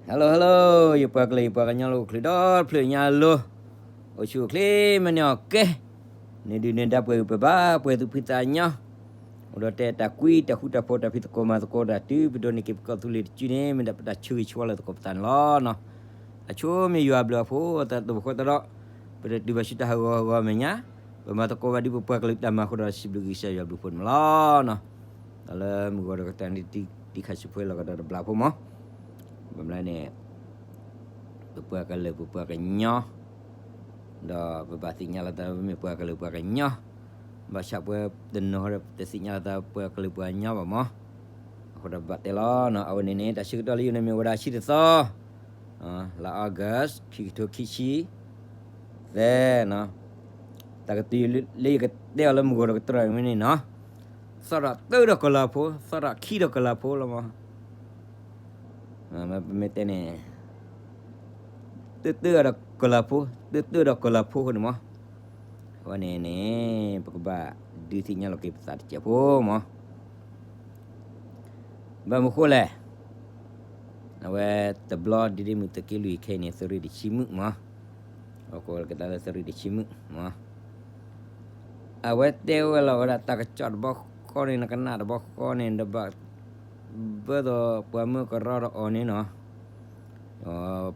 Hello hello, ယပှၤကလုာ်ယပှၤကညီလၢအိၣ်ချုးဒီဖျၢၣ်ညါလီၤ, အိၣ်ဆူၣ်အိၣ်ချ့မ့ၢ်န့ၢ်အီၤကဲ, န့ၣ်ဒုးန့ၢ်ဒါပှဲၤဂံၢ်ပှဲၤဘါ ပှဲၤသူၣ်ဖှံသးညီ, အိၣ်ဒီးတဲတၢ်ကွံတၢ်ဃူတၢ်ဖိးတၢ်ဖံးသကိးမၤသကိးတၢ်တုၤပဒိးန့ၢ်က့ၤပကီၢ်သူလ့ၤတစုန့ၣ် မ့ၢ်ဒၣ်ပတၢ်ဆၢဂ့ၤဆၢဝါလၢသကိးပသးန့ၣ်လီၤ. အဆိမ့ၢ်ယွၤအဘျုးအဖှိၣ်အသးတဘၣ်ဃီသဒီး, ပတတုၤဘၣ်ဆူတၢ်ဟးဂီၤဟးဂီၤအမဲာ်ညါ, ပမၤသကိးဘၣ်ဒ်ပပှၤကလုာ်တၢ်မၤအဃိဒီး စံးဘျုးကစၢ်ယွၤဘျုးဖှိၣ်န့ၣ်လီၤ. ဒီးလၢမုၢ်ဂီၤဒီးကတၢၢ်န့ၣ် တံၢ်ခါဆူၣ်ဖဲလီၤကဒီးတဘျီဖိမး, ဘၣ်မနုၤလဲၣ်န့ၣ် ပပှၤကလုာ်ပပှၤကညီ, ဒီးပဘၣ်သ့ၣ်ညါလီၤသးမ့ၢ်ပှၤကလုာ်ပှၤကညီ, ဘၣ်ဆၣ်ပှၤတနီၤတသ့ၣ်ညါလီၤသးပှၤကလုာ်ပှၤကညီဘၣ်မး, အဃိဒီးဘၣ်တဲလီၤနီၤ အဝဲန့ၣ်န့ၣ် တၢ်ဆၢကတီၢ်လၢယိၤန့ၣ်မ့ၢ်ဝဲဒၣ်ဆံတသီ လါ August ခံကထိခံဆံသၢ, တၢ်ကတိၤလၢယကတဲအီၤလၢမုၢ်ဂီၤဒီးကတၢၢ်မ့ၢ်န့ၣ်နီၤ, သီၣ်ဒီးတုဒီးကီၤလၤဖိ, သီၣ်ဒီးခံဒီးကီၤလၤဖိလီၤမး, ပမ့ၢ်တဲန့ၣ် တၢ်တုဒီးကီၤလၤဖိ, တၢ်တုဒီးကီၤလၤဖိအဃိန့ၣ်မး, အဝဲန့ၣ်န့ၣ် ပကဘၣ်ဒုးသ့ၣ်ညါလီၤက့ၤပသးတစဲးဖိမး, ဘၣ်မနုၤဃိလဲၣ် အဝဲတဘျီဒ်ဒ့မုၢ်သုးက့လွံၢ်ခဲအံၤန့ၣ် သုးရ့ၣ်တဆံမုၣ်မး, အကိးကဒါလၢသုးရ့ၣ်တဆံမုၣ်မး, အဝဲတဲဝဲလီၤဝဲဒၣ်တၢ်ကစီၣ်တဘျီဃီန့ၣ် နကနၣ်တဘျီဃီန့ၣ် ဒီးဘၣ်ဘၢသိးပှၤမၢကရီဒီးအီၤန့ၣ်နီၤ,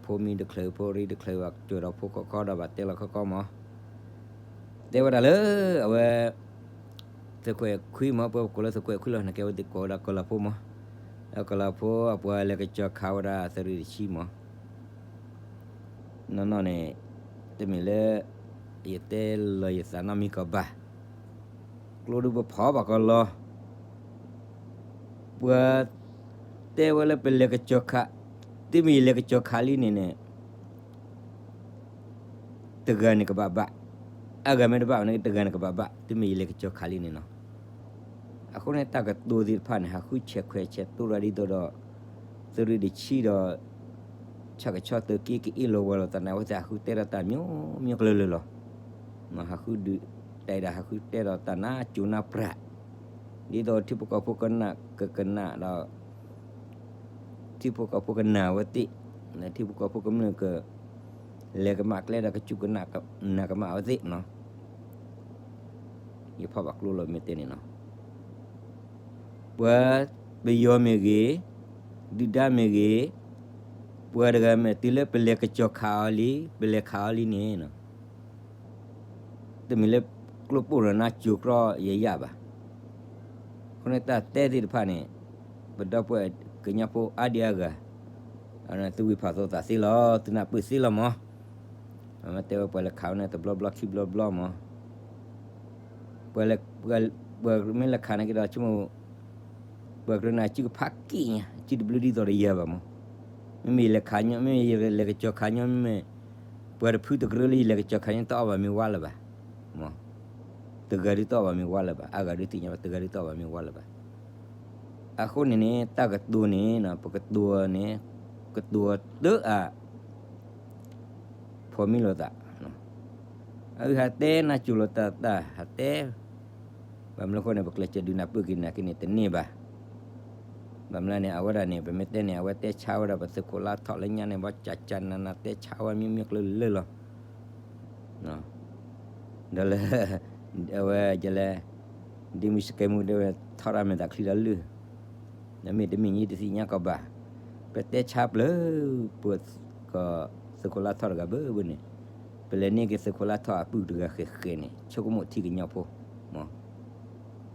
ဖိမံတချုးဖိရံတချုးဘၣ်ကၠိၣ်ဒီးဖိခီခီဒီးဘၣ်တဲလီၤခီခီမး, တဲဝဲဒၣ်လၢ အဝဲ သုးခိၣ်အဲၣ်ခွံမး ပှၤကိးလၢသုးခိၣ်အဲၣ်ခွံလီၤ နကဲဝဲသ့ၣ်ကိးဝဲဒၣ်ကီၤလၤဖိမး, ဒီးကီၤလၤဖိအပှၤလဲၤကစီၤခးဝဲဒၣ်သုးရ့ၣ်တဆံမး, နီၢ်နီၢ်န့ၣ် တမ့ၢ်လၢ ယတဲလီၤယသးနီတမံၤကီးဘၣ်, ကျိဒုးပဖီဘၣ်ကီးလီၤ, ပှၤတဲဝဲလၢပလဲၤကစီၤခး, တုၤမ့ၢ်ယလဲၤကစီၤခးလံန့ၣ်န့ၣ် တဂၤန့ၣ်ကဘၣ်ဘၣ်, အဂၤမ့ၢ်တဘၣ်န့ၣ် တဂၤန့ၣ်ကဘၣ်ဘၣ် တုၤမ့ၢ်ယလဲၤကစီၤခးလံန့ၣ်နီၤ, အဃိန့ၣ်တၢ်ကတိၤသ့ၣ်တဖၣ်န့ၣ် ဟးဃုဆဲးခွဲးဆဲးတိၢ်ရၤဒ်သိးဒီး သုးရ့ၣ်တဆံဒီး ဆၣ်ကဆီသုးက့ကအ့ၣ်လိာ်ဝဲလိာ်သးန့ၣ် အဝဲသ့ၣ်ဟးဃုတဲဒီးတၢ်မျိုးမျိုးကလုာ်လၢာ်လီၤ, ဟးဃုဒုး တဲဒၣ်ဟးဃုတဲဒီးတၢ်နါစိၤနါပြး, ဒ်သိးထံဖိကီၢ်ဖိကနၣ်ကကနၣ်ဒီး ထံဖိကီၢ်ဖိကနၣ်အဝဲသ့ၣ်, ထံဖိကီၢ်ဖိကမျၢၢ်က လဲၤကမၣ်ကျဲဒီးကစူၢ်ကနၣ်ကမၣ်အဝဲသ့ၣ်နီၤ, ယဖီၣ်ဘၣ်ကျိလီၤမ့ၢ်တဲန့ၣ်နီၤ, ပှၤပယီၤမ့ၢ်ဂ့ၤ, ဒုၣ်ဒါမ့ၢ်ဂ့ၤ, ပှၤတဂၤမ့ၢ်တုၤလၢပလဲၤကစီၤခးအီၤလံ ပလဲၤခးအီၤလံန့ၣ်နီၤ တမ့ၢ်လၢကျိပိၢ်ဒီးနါစိၤကြီယယၣ်ဘၣ်. အဃိန့ၣ်တၢ်တဲသ့ၣ်တဖၣ်န့ၣ် ပဒီပုၢ်ဝဲၢ်ကညီဖိအါဒံအါဂၤ သုဝံၢ်ဖးသိးသးသ့လီၤ သုနၢ်ပၢၢ်သ့လီၤမး. မ့ၢ်တဲဝဲပှၤလဲၤခးဝဲန့ၣ်တဘျီဘျီခံဘျီဘျီမး ပှၤလဲၤ ပှၤ ပှၤမ့ၢ်လဲၤခးန့ၣ်က့ၤဒီး ဆိကမိၣ် ပှၤကရၢန့ၣ် အစုကဖးက့ၣ်ညါ အစုတဘျုးဒ်သိးဒီးယၤဘၣ်မး. မ့မ့ၢ်ယလဲၤခးညီ မ့မ့ၢ်ယလဲၤကစီၤခးညီ မ့မ့ၢ် ပှၤတဖုတကရၢလၢယလဲၤကစီၤခးညီ တအီၣ်ဘၣ်မ့ၢ်ဝါလၢၤဘၣ်မး. တဂၤဒုးတအီၣ်ဘၣ်မ့ၢ်ဝါလၢၤဘၣ် အါဂၤဒုးသ့ၣ်ညါဘၣ် တဂၤဒုးတအီၣ်ဘၣ်မ့ၢ်ဝါလၢၤဘၣ်. အဃိန့ၣ်န့ၣ် တၢ်ကတိၤန့ၣ် ပကတိၤန့ၣ် ကတိၤတၢ်အ ဖိးမံလိာ်သး အဂ့ၢ်ဟးတဲနၢ်စူၤလိာ်တၢ်တၢ်ဟးတဲ ဘၣ်မနုၤအဃိန့ၣ် ပကျဲးစၢးဒုးနၢ်ပၢၢ်က့ၤနၤက့ၤန့ၣ်တန့ၢ်ဘၣ်. ဘၣ်မနုၤလဲၣ်န့ၣ် အဝဲဒၣ်န့ၣ် ပမ့ၢ်တဲန့ၣ် အဝဲတဲဆါဝဲဒၣ်ပသုးခိၣ်လါထီၣ်လၢညါန့ၣ် ဘၣ်ကၠးကၠးနးနး တဲဆါဝဲမံမံကျၢၤလၢလီၤ. ဒီးလၢ အဝဲလဲၣ် ဒ်မုၢ်စကဲမူဒၣ်ဝဲ ထီၣ်တၢ်မဲာ်သးချံဒီးလုၢ် နမ့ၢ်တမ့ၢ်ညါတသ့ၣ်ညါကီးဘၣ်. ပတဲဆါပျၢၤ ပကီၢ်သုးခိၣ်လါထီၣ်တဂၤဘၣ်ဘၣ်န့ၣ် ပလဲၤန့ၢ်က့ၤသုးခိၣ်လါထီၣ်အပုၢ်တဂၤဃဲးဃဲးန့ၣ် ဆိကမိၣ်ထံကညီဖိမး.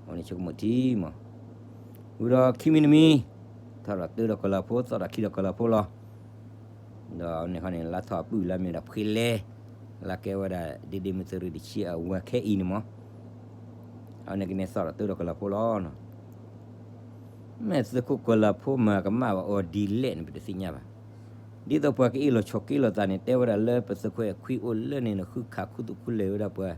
အဝဲန့ၣ်ဆိကမိၣ်ထံမး. ဝံၤဒီးခံမံၤတမံၤ ထီၣ်ဒီးတၢ်ဒီးကီၢ်လၤဖိ သီၣ်ဒီးခံဒီးကီၢ်လၤဖိလီၤ. ဒီးန့ၣ်ခီန့ၣ် လါထီၣ်အပုၢ်လၢမ့ၢ်ဒီးဖှ့လဲ လၢကဲဝဲဒၣ် ဒ့ဒ့မုၢ်သုးရ့ၣ်တဆံအဝၤခဲအံၤန့ၣ်မး. အဝဲန့ၣ်ကန့ၣ်သီၣ်ဒီးတၢ်ဒီးကီၢ်လၤဖိလီၤ. မ့ၢ်သုးခိၣ်ကီၢ်လၤဖိမၤကမၣ်ဘၣ်အီၤဒ်လဲၣ်န့ၣ် ပတသ့ၣ်ညါဘၣ်. ဒ်သိးပှၤကအ့ၣ်လိာ်ဆိးက့လိာ်သးန့ၣ် တဲဝဲဒၣ်လၢပသုးခိၣ်အဲၣ်ခွံအိၣ်လၢန့ၣ် နဃုခးခူသူၣ်ခူလၢာ်ဝဲဒၣ်ပှၤ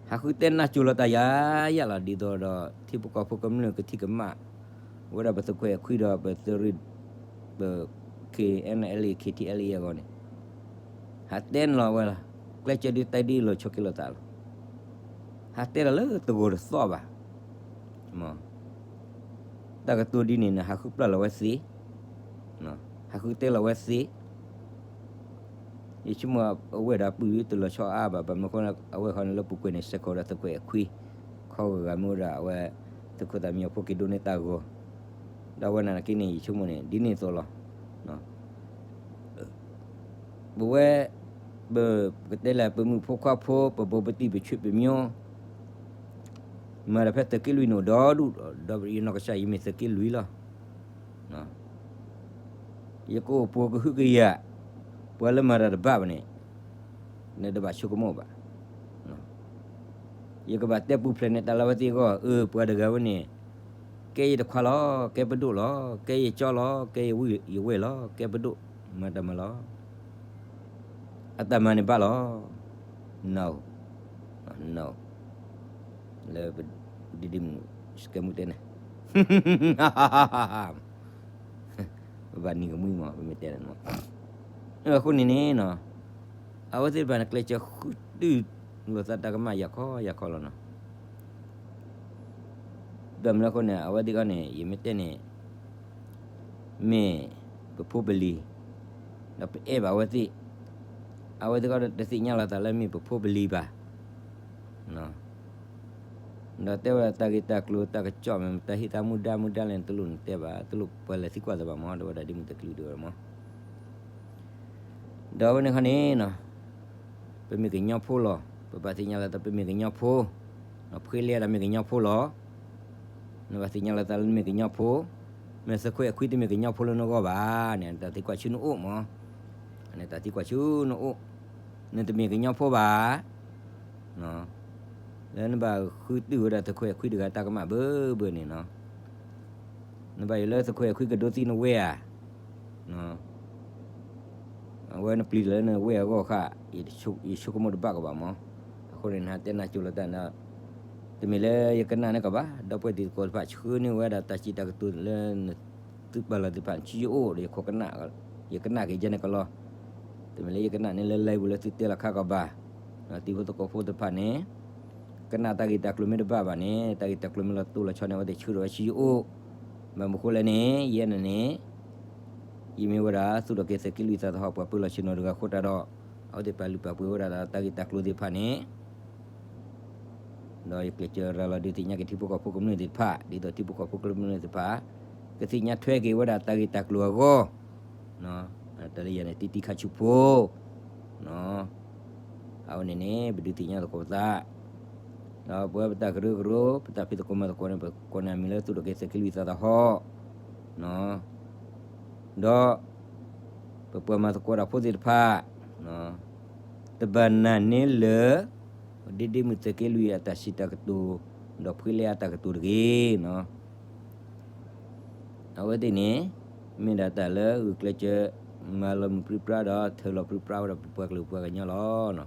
ဟးဃုတဲနၢ်စူၤလိာ်တၢ်ယၤယၤလီၤ ဒ်သိးဒီး ထံဖိကီၢ်ဖိကမျၢၢ်ကထံၣ်ကမၣ် ဝဲဒၣ်ပသုးခိၣ်အဲၣ်ခွံဒီးပသုးရ့ၣ် ပ KNLA KTLA အဂီၢ်န့ၣ် ဟးတဲန့ၣ်လီၤဝဲလီၤ. ကျဲးစၢးဒုးတဲဒုးလိာ်ဆိးက့လိာ်သးလီၤ. ဟးတဲလီၤလၢတဂီၤတသီၣ်ဘၣ်. တၢ်ကတိၤဒ်န့ၣ်န့ၣ် ဟးဃုပျၢ်လီၤဝဲသ့. ဟးဃုတဲလီၤဝဲသ့, ယဆိကမိၣ်အဝဲဒၣ်ပုၢ်တလီၤဆီအါဘၣ်, ဘၣ်မနုၤအဃိ အဝဲဃီန့ၣ်လၢပူၤကွံာ်န့ၣ် စဲးကီးဝဲဒၣ်သုးခွဲးအခွံ, ခီဂာ်ဂာ်မ့ၢ်ဝဲဒၣ်အဝဲ သုးခိၣ်သးမံအဖိက့ၤဒိးန့ၢ်တၢ်ဂီၤ, ဒီးအဝဲန့ၣ်က့န့ၣ် ယဆိကမိၣ်န့ၣ် ဒ်န့ၣ်အသိးလီၤ. ပဝဲ ပ ပကတဲလၢပမုၣ်ဖိခွါဖိ ပဘိပတံၢ်ပဆွေပမျိုး မၤတၢ်ဖဲသုးက့လွံၢ်န့ၣ်ဒီဒူၣ်, ဒီးယနီၢ်ကစၢ်ယမ့ၢ်သုးက့လွံၢ်လီၤ. ယကအိၣ်ပှိၤကဟုကယာ် ပှၤလၢမၤတၢ်တဘၣ်ဘၣ်န့ၣ် နတဘၣ်ဆိကမိၣ်ဘၣ်. ယကဘၣ်တဲပူၤဖျဲးန့ၢ်တၢ်လၢအဝဲသ့ၣ်အဂီၢ်, အၢ ပှၤတဂၤဝဲန့ၣ် ကဲယတခွါလီၤ, ကဲပဒိၣ်လီၤ, ကဲယကၠီလီၤ, ကဲယဝဲၢ်လီၤ, ကဲပဒိၣ်, မၤတၢ်မၤလီၤ. အတၢ်မၤန့ၣ်ဘၣ်လီၤ. နီၢ်, နီၢ်, လၢပဒ့ဒ့မုၣ် စကဲမုၣ်တဲန့ၣ် ပဘၣ်နံၤကမှံမး ပမ့ၢ်တဲန့ၣ်မး. အဃိန့ၣ်န့ၣ်နီၤ, အဝဲသ့ၣ်တဖၣ်န့ၣ် ကျဲးစၢးဃုတုၢ်လိာ်သးတၢ်ကမၣ်ယၤခီယၤခီလီၤနီၤ. ဘၣ်မနုၤအဃိန့ၣ် အဝဲသ့ၣ်ခီန့ၣ် ယမ့ၢ်တဲန့ၣ် မ့ၢ်ပဖိပလံၤ, ဒီးပအဲၣ်ဘၣ်အဝဲသ့ၣ်, အဝဲသ့ၣ်ခီဒီးတသ့ၣ်ညါလီၤသးလၢမ့ၢ်ပဖိပလံၤဘၣ်. ဒီးတဲဝဲဒၣ်တၢ်ဂ့ၢ်တၢ်ကျိၤတၢ်ကစီၣ်မ့ၢ် တၢ်ဟ့ၣ်သးမူဒါမူဒါလဲၣ်န့ၣ် တလိၣ်နတဲဘၣ်, တလိၣ်ပှၤလဲၤသံကွၢ်သးဘၣ်မး, ဒီးဝဲဒၣ်ဒ်မုၢ်တချုးဒံးဝဲမး. ဒီးအဝဲန့ၣ်ခီန့ၣ်နီၤ, ပမ့ၢ်ကညီဖိလီၤ, ပဘၣ်သ့ၣ်ညါလီၤသးပမ့ၢ်ကညီဖိ, ဖှ့လ့ဒီးမ့ၢ်ကညီဖိလီၤ. နဘၣ်သ့ၣ်ညါလီၤသးလၢနမ့ၢ်ကညီဖိ, မ့ၢ်သုးခွဲးအခွံတမ့ၢ်ကညီဖိလၢနဂီၢ်ဘၣ်န့ၣ် တၢ်သံကွၢ်ဆူနအိၣ်မး, နတၢ်သံကွၢ်ဆူနအိၣ်, နတမ့ၢ်ကညီဖိဘၣ်. လၢနဘၣ်ဃုတုၢ်ဝဲဒၣ်သုးခွဲးအခွံတဂၤတၢ်ကမၣ်ဘၢဘၢန့ၣ်နီၤ, နဘၣ်ယိၣ်လၢသုးခွဲးအခွံကဒိးသံနဝဲဧါ. အဝဲနပျံၤတၢ်လၢနဝဲၢ်အဂီၢ်ဃၣ်, ယဆိကမိၣ်တဘၣ်ကဘၣ်မး. အဃိန့ၣ် နဟးတဲနၢ်ကၠိလီၤတၢ်န့ၣ်, တမ့ၢ်လၢယကနၣ်န့ၢ်ကီးဘၣ်, ဒီပုၢ်ဝဲၢ်တံၤသကိးတဖၣ်ဆှၢန့ၢ်ဝဲဒၣ်တၢ်စံးတၢ်ကတိၤလၢ သုပာ်လီၤသ့ၣ်တဖၣ် ဆူယအိၣ်ဒီး ယကနၣ်က့ၤယဲန့ၣ်ကလီၤ. တမ့ၢ်လၢယကနၣ်န့ၢ်လၢ live ပူၤလၢသုတဲလီၤခါကီးဘၣ်, တံၤဖိသကိးဖိသ့ၣ်တဖၣ်န့ၣ် ကနၣ်တၢ်ဂ့ၢ်တၢ်ကျိၤမ့ၢ်တဘၣ်ဘၣ်န့ၣ် တၢ်ဂ့ၢ်တၢ်ကျိၤမ့ၢ်လီၤတိၢ်လီၤဆီန့ၣ် အဝဲသ့ၣ်ဆှၢထီၣ်ဝဲဆူယအိၣ်, ဘၣ်မနုၤဃိလဲၣ်န့ၣ် ယဲန့ၣ်န့ၣ် ယမ့ၢ်ဝဲဒၣ် သူၣ်ထီၣ်က့ၤသုးက့လွံၢ်သးသဟီၣ် ပှၤပၢလီၢ်ဆ့ၣ်နီၤတဂၤအဃိတၢ်ဒီး အဝဲသ့ၣ်ပာ်လုၢ်ပာ်ပှ့ၤဝဲဒၣ်ဒီးတၢ်ဂ့ၢ်တၢ်ကျိၤသ့ၣ်တဖၣ်န့ၣ် ဒီးယကျဲးစၢးရၤလီၤဒုးသ့ၣ်ညါက့ၤထံဖိကီၢ်ဖိကမျၢၢ်သ့ၣ်တဖၣ် ဒ်သိးထံဖိကီၢ်ဖိကမျၢၢ်သ့ၣ်တဖၣ် ကသ့ၣ်ညါထွဲက့ၤဝဲဒၣ်တၢ်ဂ့ၢ်တၢ်ကျိၤအဂီၢ်, တၢ်လၢယၤန့ၣ် တံၤတံၤခါဆူဖိ အဝဲန့ၣ်န့ၣ် ပဒုးသ့ၣ်ညါသကိးပသး, ဒီးပဝဲပတၢ်ကရၢကရိ ပတၢ်ဖံးသကိးမၤသကိးန့ၣ် ပကိးန့ၢ်အမံၤလၢသူၣ်ထီၣ်က့ၤသုးက့လွံၢ်သးသဟီၣ်, ဒီး ပပှၤမၤသကိးတၢ်ဖိသ့ၣ်တဖၣ် တဘၣ်နာ်န့ၢ်လၢ ဒ့ဒ့မုၢ်သုးက့လွံၢ်အတၢ်စံးတၢ်ကတိၤ ဒီးဖှ့လ့အတၢ်ကတိၤတဂ့ၤ. အဝဲသ့ၣ်န့ၣ် မ့ၢ်ဒၣ်တၢ်လၢဂုာ်ကျဲးစၢး မၤလီၤမုၢ်ပြံပြါဒီး ထၢလီၤပြံပြါဝဲဒၣ်ပပှၤကလုာ်ပှၤကညီလီၤ.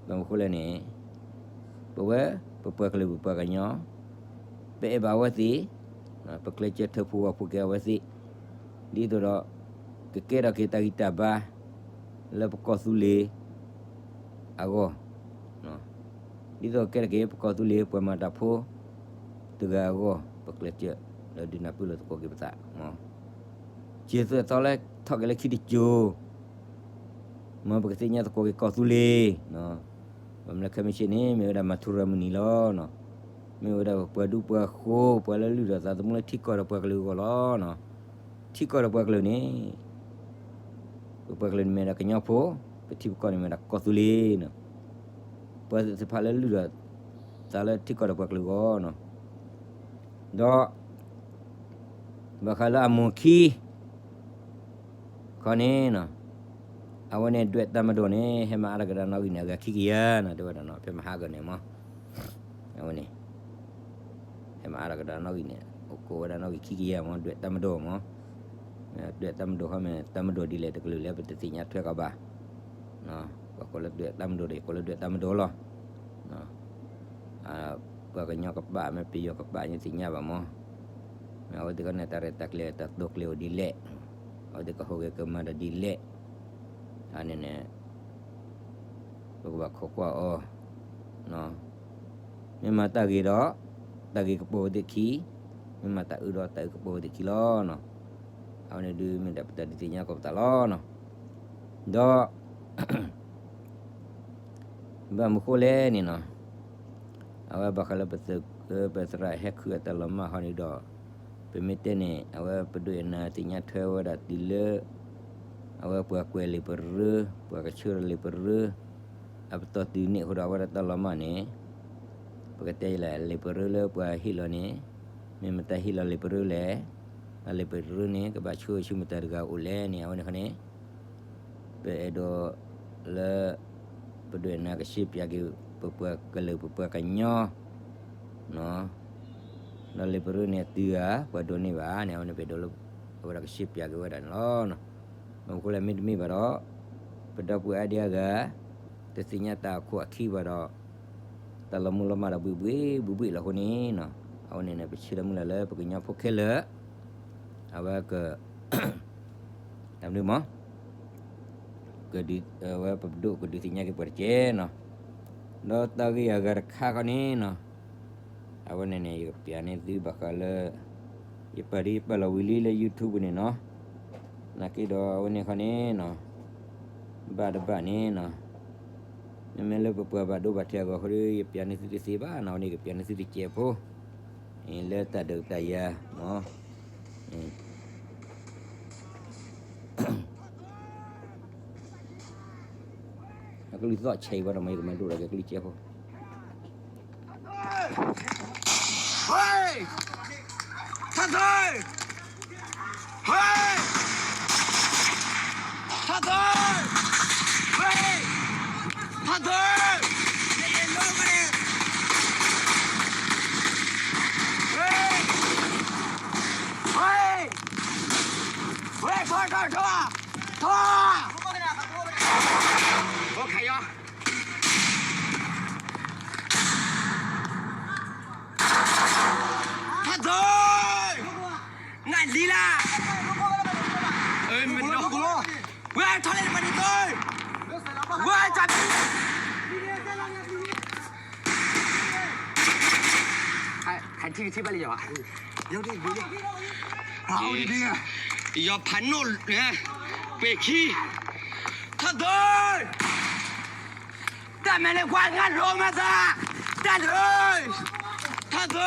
ဘၣ်မနုၤဃိလဲၣ်န့ၣ် ပဝဲ ပပှၤကလုာ်ပပှၤကညီ ပအဲၣ်ဘၣ်အဝဲသ့ၣ်, ပကျဲးစၢးထၢဖှိၣ်ဂီၢ်ဖှိၣ်က့ၤအဝဲသ့ၣ်, ဒ်သိးဒီး ကကဲထီၣ်က့ၤတၢ်ဂံၢ်တၢ်ဘါ လၢပကီၢ်သူလ့ၤအဂီၢ်, ဒ်သိးကကဲထီၣ်က့ၤပကီၢ်သူလ့ၤပှၤမၤတၢ်ဖိ တဂၤအဂီၢ် ပကျဲးစၢး ဒီးဒုးနၢ်ပၢၢ်လိာ်သကိးက့ၤပသး, စံးသးသီလၢထီၣ်က့ၤလၢခံတစိၤ မ်ပကသ့ၣ်ညါသကိးက့ၤကီၢ်သူလ့ၤ, ဘၣ်မနုၤလဲၣ်ခဲမုၢ်ဆ့ၣ်န့ၣ် မ့ၢ်ဝဲဒၣ်မၤထူရၤမုၢ်နံၤလီၤ. မ့ၢ်ဝဲဒၣ်ပှၤဒူပှၤဃိ ပှၤလၢလုၢ်ထီၣ်သးသမူလၢထံကီၢ်ဒီးပှၤကလုာ်အဂီၢ်လီၤ. ထံကီၢ်ဒီးပှၤကလုာ်န့ၣ် ပပှၤကလုာ်န့ၣ်မ့ၢ်ဒၣ်ကညီဖိ, ပထံပကီၢ်န့ၣ်မ့ၢ်ဒၣ်ကီၢ်သူလ့ၤ, ပှၤသ့ၣ်တဖၣ်လၢလုၢ်ထီၣ်သးလၢထံကီၢ်ဒီးပှၤကလုာ်အဂီၢ်, ဒီး ဘၣ်ဃးလၢအမိၢ်ခံ ခီန့ၣ် အဝဲန့ၣ်ဒွဲၣ်တၢ်မၤဒိၣ်န့ၣ် ဟဲမၤအါထီၣ်ကဒါနီၣ်ဂံၢ်န့ၣ် အဂၤခံကယၤန့ၣ် တဲဝဲဒၣ်နီၤ ဖဲမဟါကန့ၣ်မး, အဝဲန့ၣ် ဟဲမၤအါထီၣ်ကဒါနီၣ်ဂံၢ်န့ၣ် အိၣ်ကိးဝဲဒၣ်နီၣ်ဂံၢ်ခံကယၤမး ဒွဲၣ်တၢ်မၤဒိၣ်မး, ဒွဲၣ်တၢ်မၤဒိၣ်ခီမ့ၢ် တၢ်မၤဒိၣ်ဒ်လဲၣ်တကလုာ်လဲၣ် ပတသ့ၣ်ညါထွဲကီးဘၣ်, ပှၤကိးလၢဒွဲၣ်တၢ်မၤဒိၣ်ဒီး ယကိးလၢဒွဲၣ်တၢ်မၤဒိၣ်လီၤ. ပှၤကညီကပာ်မ့ၢ်ပယီၤကပာ် ယသ့ၣ်ညါဘၣ်မး, မ့ၢ်အဝဲသ့ၣ်ကန့ၣ် တၢ်ရဲၣ်တၢ်ကျဲၤတၢ်တိာ်ကျဲၤအိၣ်ဒ်လဲၣ်, အဝဲသ့ၣ်ကဟူးဂဲၤကမၤတၢ်ဒ်လဲၣ်, အန့ၣ်န့ၣ် ပကဘၣ်ခိးကွၢ်အီၤ, မ့ၢ်မၤတၢ်ဂ့ၤဒီး တၢ်ဂ့ၤကပိာ်ဝဲသ့ၣ်ခံ, မ့ၢ်မၤတၢ်အၢဒီးတၢ်အၢကပိာ်ဝဲသ့ၣ်ခံလီၤ. အဝဲန့ၣ်ဒုးမ့ၢ်ဒၣ်ပတၢ်ဒုးသ့ၣ်ညါကီးပသးလီၤနီၤ. ဒီး ဘၣ်မနုၤဃိလဲၣ်န့ၣ်နီၤ, အဝဲဘၣ်ဃးလၢပသုး ပသရၣ်ဟဲခုးအတၢ်လီၤမၢ်ဟီန့ၣ်ဒီး ပမ့ၢ်တဲန့ၣ် အဝဲပဒိၣ်အနၢ်သ့ၣ်ညါထွဲဝဲဒၣ်တုၤလၢ အဝဲပှၤကွဲးလံာ်ပရၢ, ပှၤကဆှၢလံာ်ပရၢ အပတီၢ်တုၤန့ၣ်အဃိဒီး အဝဲဒၣ်တၢ်လီၤမၢ်န့ၣ် ပကတဲလၢလံာ်ပရၢလၢပှၤဟ့ၣ်လီၤန့ၣ် မ့ၢ်မတၤဟ့ၣ်လီၤလံာ်ပရၢလဲၣ်. လံာ်ပရၢန့ၣ် ကဘၣ်ဆိၣ်ဂ့ၤဆူမတၤတဂၤအိၣ်လဲၣ်န့ၣ် အဝဲန့ၣ်ခီန့ၣ် ပအဲၣ်ဒိးလၢ ပဒိၣ်အနၢ်ကရှင်းပြက့ၤ ပပှၤကလုာ်ပပှၤကညီ ဒီးလံာ်ပရၢန့ၣ်အတုၤဧါ ပှၤဒိးန့ၢ်ဘၣ်န့ၣ် အဝဲန့ၣ်ပအဲၣ်ဒိးလၢ အဝဲဒၣ်ကရှင်းပြက့ၤဝဲဒၣ်န့ၣ်လီၤ. ဘၣ်မနုၤဃိလဲၣ်မ့တမ့ၢ်ဘၣ်ဒီး ပဒီပုၢ်ဝဲၢ်အါဒံအါဂၤ တသ့ၣ်ညါတၢ်အခိၣ်အခံဘၣ်ဒီး တၢ်လီၤမူလီၤမၢ်ဒီးဘှံးဘှံးဘှံးဘှံးလီၤအဃိန့ၣ်နီၤ, အဝဲန့ၣ်န့ၣ် ပဆၢလၢမုၢ်လၢ်လၢပကညီဖိခဲလၢာ် အဝဲက တၢ်မနုၤမး ကဒုး အဝဲပဒိၣ်ကဒုးသ့ၣ်ညါက့ၤပှၤတက့ၢ်နီၤ. ဒီးတၢ်ဂ့ၢ်အဂၤတခါခီန့ၣ်နီၤ, အဝဲန့ၣ်န့ၣ် ယကပျးန့ၢ်သုဘၣ်ဃးလၢ ယပာ်ဒ်ယပာ်လီၤဝံၤလံလၢ YouTube န့ၣ်နီၤ, နာ်က့ဒီးအဝဲန့ၣ်ခီန့ၣ်နီၤ, ဘၣ်တဘၣ်န့ၣ်နီၤ, မ့မ့ၢ်လၢပပှၤဘၣ်ဒိဘၣ်ထံးအဂီၢ်ဃီဒီး ယပျးန့ၢ်သုတသ့ဘၣ်နီၤ, အဝဲန့ၣ်ကပျးန့ၢ်သုတကဲးဖိ လၢတၢ်ဒုးတၢ်ယၤမး အကလုၢ်သီၣ်ဆဲးအံၤဘၣ်ဒီးမ့ၢ်ယကမၤဒိၣ်ဒီးကကလုၢ်ကဲဖိ ထီၣ်သွဲၣ် ထီၣ်သွဲၣ် ထီၣ်သွဲၣ် ဝဲ ထီၣ် ထီၣ် ထီၣ် ထီၣ် အိၣ်ခါယီၤ ထီၣ်သွဲၣ် နလံၤလၢ မ့ၢ်ဒိၣ် ဝဲထီၣ်လၢနမၤဒ်သိး ဝဲတၢ် ခါထံၣ်ထံၣ်ဘၣ်လံယီၤ ယီၤဖးနိၣ် ပှ့ၤခံ ထီၣ်သွဲၣ် တၢ်မဲာ်လၢကွၢ်ငါလိၤမၤသး တၢ်လၢ ထီၣ်သွဲ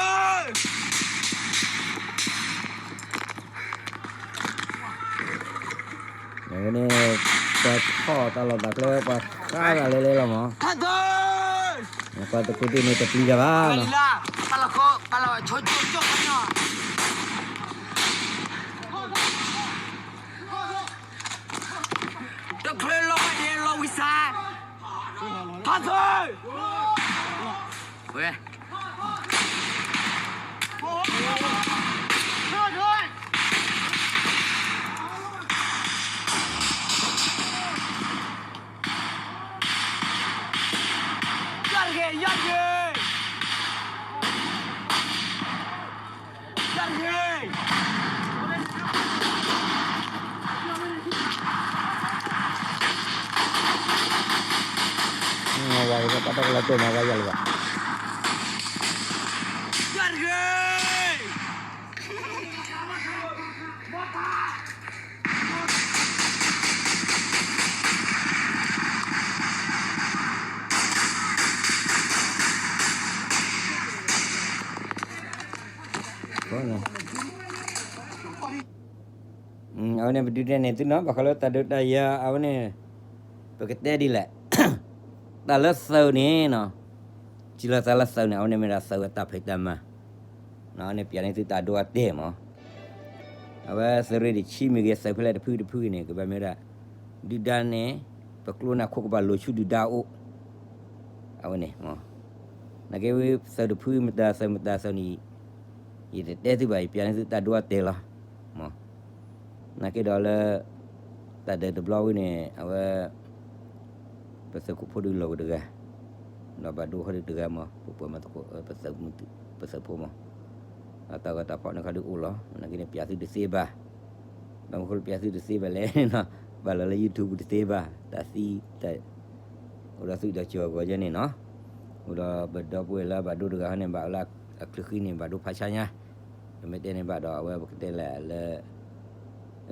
ၣ် န့ၣ် ပှၤထီၣ်တၢ်လီၢ်တၢ်ကျဲ ပှၤဃါတၢ်လဲၤလဲၤလီၤမး ထီၣ်သွဲၣ် ပှၤတခိၣ်သ့ၣ်န့ၣ်တပျံၤတၢ်ဘၣ်နီၤ ပှၤလီၤ ပှၤလီၤဆိကၠိကၠိ တချုးလီၤဘၣ်န့ၣ် လီၤဝံၤစါ ထီၣ်သွဲၣ် ဝဲ ယီၢ်တဂ့ၤ ယီၢ်တဂ့ၤ ယီၢ်တဂ့ၤ ဝါယီၤ ပတၢ်ကလီၤတိၢ်မၤဝါယီၤလၢၤဘၣ် ယီၢ်တဂ့ၤ အဝဲန့ၣ် ပဒုးတဲန့ၢ်သုနီၤ ဘၣ်ဃးလၢတၢ်ဒုးတၢ်ယၤ အဝဲန့ၣ် ပကတဲဒ်လဲၣ် တၢ်လၢသုးန့ၣ်နီၤ စံးလီၤသးလၢသုးန့ၣ် အဝဲန့ၣ်မ့ၢ်ဒၣ်သုးအတၢ်ဖံးတၢ်မၤ န့ၣ်ပျးန့ၢ်သုတၢ်ဒိအတဲာ်မး အဝဲသုးရ့ၣ်တဆံမ့ၢ်ဂ့ၤ သုးဖဲလဲၣ်တဖုတဖုဂ့ၤန့ၣ် ကဘၣ်မ့ၢ်ဝဲဒၣ် ဒုၣ်ဒါန့ၣ် ပကျိန့ၣ်ခိၣ်ကဘၣ်လိာ်ဆူဒုၣ်ဒါအအိၣ် အဝဲန့ၣ် နာ်က့ဝဲသုးတဖုမတၤသုးမတၤသုးန့ၣ် ယတတဲသုဘၣ် ယပျးန့ၢ်သုတၢ်ဒိအတဲာ်လီၤ မး နာ်က့ဒီးလၢ တၢ်ဒုးတဘျီဝဲန့ၣ် အဝဲ ပသုးခိၣ်ဖိဒုးလီၤကတဂၤ ဒီးဘၣ်ဒိဟီဒုးတဂၤမး ပပှၤမၤသကိး ပသုးဖိမး တၢ်ဂီၤတၢ်ဖီၣ်န့ၣ်ခီဒုးအိၣ်လီၤ နာ်က့န့ၣ် ပျးသုတသ့ဘၣ် ဘၣ်မနုၤဃိလၢပျးသုတသ့ဘၣ်လဲၣ်နီၤ ဘၣ်လီၤလၢ YouTube တသ့ဘၣ် တၢ်သံတၢ် အိၣ်ဒီးသုးဒီးကၠီၤအဂီၤယဲန့ၣ်နီၤ အိၣ်ဒီးပဒီပုၢ်ဝဲၢ်လၢအဘၣ်ဒိတဂၤဟီန့ၣ် ဘၣ်လၢအချၢဃံန့ၣ် ဘၣ်ဒိဖးဆါညါ ပမ့ၢ်တဲန့ၣ်ဘၣ်ဒီး အဝဲပကတဲလၢလၢ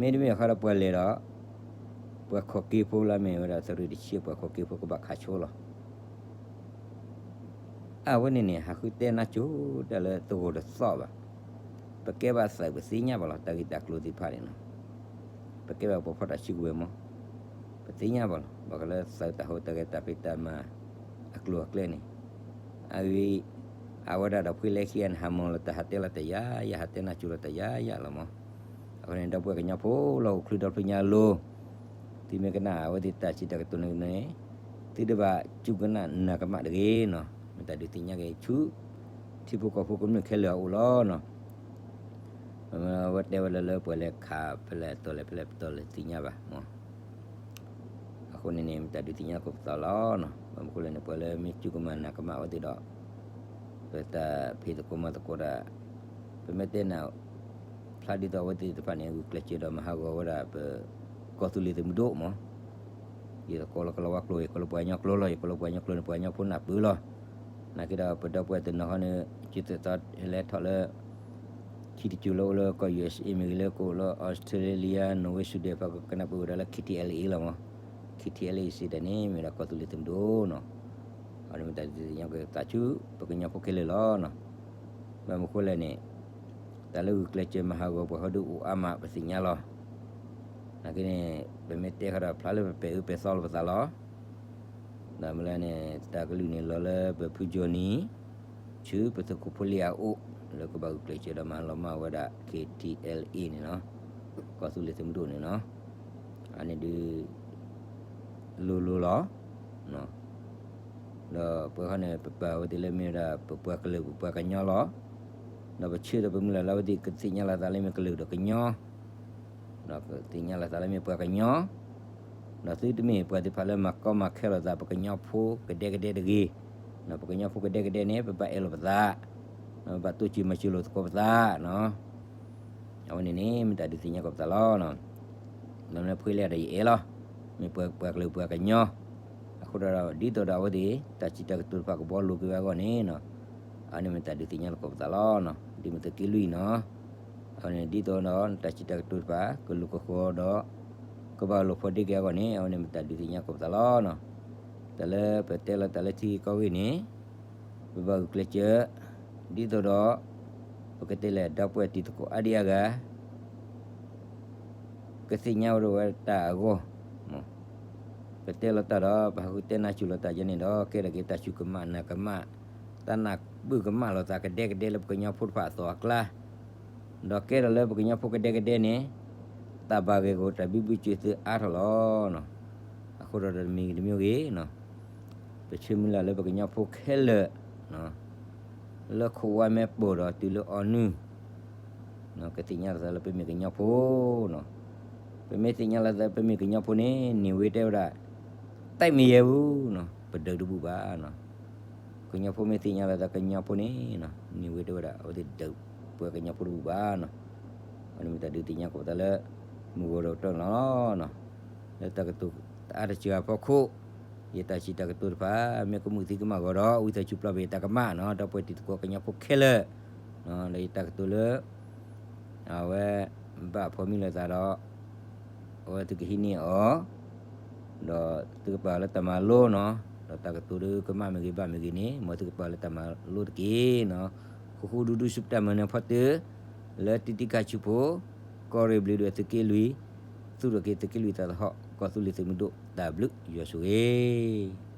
မ့တမ့ၢ်အခါဒီးပှၤလဲၤဒီး ပှၤခီၣ်က့ဖိလၢမ့ၢ်ဝဲဒၣ်သုးရ့ၣ်တဆံ ပှၤခီၣ်က့ဖိကဘၣ်ခးဆိလီၤ. အဝဲန့ၣ်န့ၣ် ဟးဃုတဲနါစိၤတၢ်လၢတဂီၢ်တသီၣ်ဘၣ်. ပကဲဘၣ်သုးပသ့ၣ်ညါဘၣ်လီၤ တၢ်ဂ့ၢ်တၢ်ကျိၤသ့ၣ်တဖၣ်န့ၣ်လီၤ. ပကဲဘၣ်ပှၤဖီၣ်တၢ်စုကဝဲၤမး ပသ့ၣ်ညါဘၣ်လီၤ ဘၣ်ဃးလၢသုးတၢ်ဟူးတၢ်ဂဲၤတၢ်ဖံးတၢ်မၤ အကျိၤအကျဲန့ၣ် အဂ့ၢ် အဝဲဒၣ်ဒီးဖှ့လၢခံဂၤန့ၣ် ဟးမီၤလီၤတၢ်ဟးတဲလီၤတၢ်ယၤယၤ ဟးတဲနါစိၤလီၤတၢ်ယၤယၤလီၤမး. အဃိန့ၣ် ဒီပုၢ်ဝဲၢ်ကညီဖိလၢဟီၣ်ခိၣ်ချၢဒီဖျၢၣ်ညါအလိၤ သုမ့ၢ်ကနၣ်အဝဲသ့ၣ်တၢ်စံးတၢ်ကတိၤန့ၣ်န့ၣ် သုတဘၣ်စူၢ်ကနၣ်နာ်ကမၣ်တဂ့ၤနီၤ မ့ၢ်တၢ်ဒုးသ့ၣ်ညါက့ၤဆူ ထံဖိကီၢ်ဖိကမျၢၢ်ခဲလၢာ်အအိၣ်လီၤနီၤ. အဝဲတဲဝဲလၢလၢပှၤလဲၤခးဖဲလဲၣ်တီၤလဲၣ်ဖဲလဲၣ်ပတီၤလဲၣ်သ့ၣ်ညါဘၣ်မး. အဃိန့ၣ်န့ၣ် မ့ၢ်တၢ်ဒုးသ့ၣ်ညါက့ၤပသးလီၤနီၤ. ဘၣ်မနုၤအဃိလဲၣ်န့ၣ် ပှၤလၢမ့ၢ်စူၢ်ကမၣ်နာ်ကမၣ်အဝဲသ့ၣ်ဒီး ပတၢ်ဖံးသကိးမၤသကိးတၢ် ပမ့ၢ်တဲနၢ် ဖျါဒ်သိးအဝဲသ့ၣ်တဖၣ်န့ၣ် ဂုာ်ကျဲးစၢးဒီးမၤဟးဂီၤဝဲဒၣ်ပ ကီၢ်သူလ့ၤသုးမုၢ်ဒိၣ်မး. ယသကိးလၢကလီၤဝါကျိာ် ယကိးလၢပှၤကညီကျိာ်လီၤ ယကိးလၢပှၤကညီကျိာ်န့ၣ် ပှၤကညီဖိနၢ်ပၢၢ်လီၤ. နာ်က့ဒီးပဒီပုၢ်ဝဲၢ်တနီၤဟီန့ၣ် ကသ့ၣ်သီလဲၤထီၣ်လၢ ထံတစိၤလၢအိၣ်လၢကီၢ် ယူၢ်အ့ၣ်စ့ၣ် မ့ၢ်ဂ့ၤ လၢကအိၣ်လၢ အီစထြ့လယါ နီၣ်ဝ့ ဆွံဒဲၣ် ပှၤကနၢ်ပၢၢ်ဝဲဒၣ်လၢ ခ့ထံၣ်အဲလ်အ့လီၤမး. ခ့ထံၣ်အဲလ်အ့စ့ၢ်တၢ်န့ၣ် မ့ၢ်ဒၣ်ကီၢ်သူလ့ၤသုးမုၢ်ဒိၣ်နီၤ. အန့ၣ်မ့ၢ်တၢ်ဒုးသ့ၣ်ညါက့ၤသးဆူ ပကညီဖိခဲလၢာ်လီၤနီၤ. ဘၣ်မနုၤအဃိလဲၣ်န့ၣ် တၢ်လၢဂုာ်ကျဲးစၢးမၤဟးဂီၤပှၤဟီဒုးအိၣ်အါမးပသ့ၣ်ညါလီၤ. နာ်က့န့ၣ် ပမ့ၢ်တဲဃီဒီးဖျါလၢပပဲာ်အၢပဲာ်သီလီၤပသးလီၤ. ဒီးမ့ၢ်လၢန့ၣ် တၢ်ကလုၢ်န့ၣ်လီၤလၢပဖုကၠိနံၤ ဆူပသုးခိၣ်ဖိလံအအိၣ် လၢကဘၣ်ဂုာ်ကျဲးစၢးဒီးမၤလီၤမၢ်ဝဲဒၣ် ခ့ထံၣ်အဲလ်အ့န့ၣ်နီၤ. ကီၢ်သူလ့ၤသုးမုၢ်ဒိၣ်န့ၣ်နီၤ. အန့ၣ်ဒုး လိၤလိၤလီၤ. ဒီးပဝဲခီန့ၣ် ပပာ်ဝဲသ့ၣ်လၢမ့ၢ်ဝဲဒၣ် ပပှၤကလုာ်ပပှၤကညီလီၤ. ဒီးပဆၢဒီးပမုၢ်လၢ်လၢအဝဲသ့ၣ်ကသ့ၣ်ညါလီၤသးလၢမ့ၢ်ကလုာ်ဒီးကညီ ဒီးကသ့ၣ်ညါလီၤသးလၢမ့ၢ်ပှၤကညီ, ဒီးသုတမ့ၢ်ပှၤသ့ၣ်တဖၣ်လၢမၤကီမၤခဲလိာ်သး ပကညီဖိကဒဲကဒဲတဂ့ၤ. ပကညီဖိကဒဲကဒဲန့ၣ် ပဘၣ်အဲၣ်လိာ်ပသး, ဒီးပဘၣ်တိစၢၤမၤစၢၤလိာ်သကိးပသးနီၤ. အဝဲန့ၣ်န့ၣ် မ့ၢ်တၢ်ဒုးသ့ၣ်ညါက့ၤပသးလီၤ. ဒီးမ့ၢ်လၢဖှ့လၢဒီးယအဲၣ်လီၤ. မ့ၢ်ပှၤကလုာ်ပှၤကညီ, အဃိဒီး ဒ်သိးဒီးအဝဲသ့ၣ် တၢ်စံးတၢ်ကတိၤတဖၣ်ကဘှီလိာ်က့ၤဝဲအဂီၢ်န့ၣ်နီၤ, အန့ၣ်မ့ၢ်တၢ်ဒုးသ့ၣ်ညါက့ၤပသးလီၤ. ဒ်မ့ၢ်သုးက့လွံၢ်နီၤ, အဝဲန့ၣ်ဒ်သိးဒီး တၢ်စံးတၢ်ကတိၤတဖၣ် ကလိာ်ကဃီၤဒီး ကဘၣ်လိာ်ဖိးဒ့က့ၤအဂီၢ်န့ၣ် အဝဲန့ၣ်မ့ၢ်တၢ်ဒုးသ့ၣ်ညါက့ၤပသးလီၤ. တၢ်လၢပတဲလီၤတၢ်လၢထံဂ့ၢ်ကီၢ်ဂ့ၢ်န့ၣ် ပဘၣ်ဂုာ်ကျဲးစၢး ဒ်သိးဒီး ပကတဲလဲၣ် ဒီပုၢ်ဝဲၢ်တံၤသကိးအါဒံအါဂၤ ကသ့ၣ်ညါဝဲဒၣ်ဝဲတၢ်အဂီၢ်, ပတဲလီၤတၢ်ဒီး ပဟးဃုတဲနါစိၤလီၤတၢ်ယဲန့ၣ်ဒီး ကဲထီၣ်က့ၤတၢ်စူၢ်ကမၣ်နာ်ကမၣ်, တၢ်နၢ်ပၢၢ်ကမၣ်လိာ်သးကဒဲကဒဲလၢပကညီဖိတဖၣ်အသိးအကျါ, ဒီးကဲထီၣ်လၢပကညီဖိကဒဲကဒဲန့ၣ် တၢ်ဘၣ်ဂ့ၢ်ဂီၢ်တၢ်ဘံဘူစၢၤသုအါထီၣ်လီၤ. အဃိဒီးတမံၤတမံၤဂ့ၤ, ပဆၢမုၢ်လၢ်လၢပကညီဖိခဲလၢာ် လၢခိၣ်ဝါမဲာ်ပိာ်ဒီးတုၤလၢအီနုၢ် ကသ့ၣ်ညါလီၤသးလၢပမ့ၢ်ကညီဖိ, ပမ့ၢ်သ့ၣ်ညါလီၤသးပမ့ၢ်ကညီဖိန့ၣ် နံၤဝ့တဲဝဲဒၣ် တၢ်မ့ၢ်ယဲၢ်ပူၤ, ပဒုးတဘူၣ်ဘၣ်. ကညီဖိမ့ၢ်သ့ၣ်ညါလီၤသးကညီဖိန့ၣ် နံၤဝ့တဲဝဲဒၣ် အဝဲသ့ၣ်ဒုးပှၤကညီဖိတဘူၣ်ဘၣ်. အန့ၣ်မ့ၢ်တၢ်ဒုးသ့ၣ်ညါကီးပသးလၢ မုၢ်ဂီၤဒီးကတၢၢ်န့ၣ်လီၤ. လၢတၢ်ကတိၤအါတစှၤအဖီခိၣ်, ယတၢ်စံးတၢ်ကတိၤတဖၣ် မ့ၢ်ကမုာ်သံကမၣ်ဂီၤဒီး ဝံသးစူၤပျၢ်ဘၣ်ယတၢ်ကမၣ်န့ၣ် ဒီပုၢ်ဝဲၢ်တံၤသကိးကညီဖိခဲလၢာ်, လၢယတၢ်ကတိၤလၢ အဝဲ ဘၣ်ဖီမံလိာ်သးဒီး အဝဲသုကဟံးန့ၢ်အီၤ, ဒီးသုကပာ်လၢတၢ်မၤလိန့ၣ်, ဒီးတၢ်ကတိၤဒုးကမၣ်မ့ၢ်ဂ့ၤဘၣ်မ့ၢ်ဂ့ၤန့ၣ် မ်သုကပာ်လၢတၢ်မၤလိတက့ၢ်န့ၣ်. ဃူဃူဒူဒူဆူပတၢ်မၤနၢၤဖီတၢၢ် လၢတံတံကၢ်ဆူဖိ, ကီၢ်ရ့ၣ်ဘျုးဒီးသုးက့လွံၢ်, သူၣ်ထီၣ်က့ၤသုးက့လွံၢ်သးသဟီၣ် ကီၢ်သူလ့ၤသုးမုၢ်ဒိၣ် တၢ်ဘျုးယွၤဆိၣ်ဂ့ၤ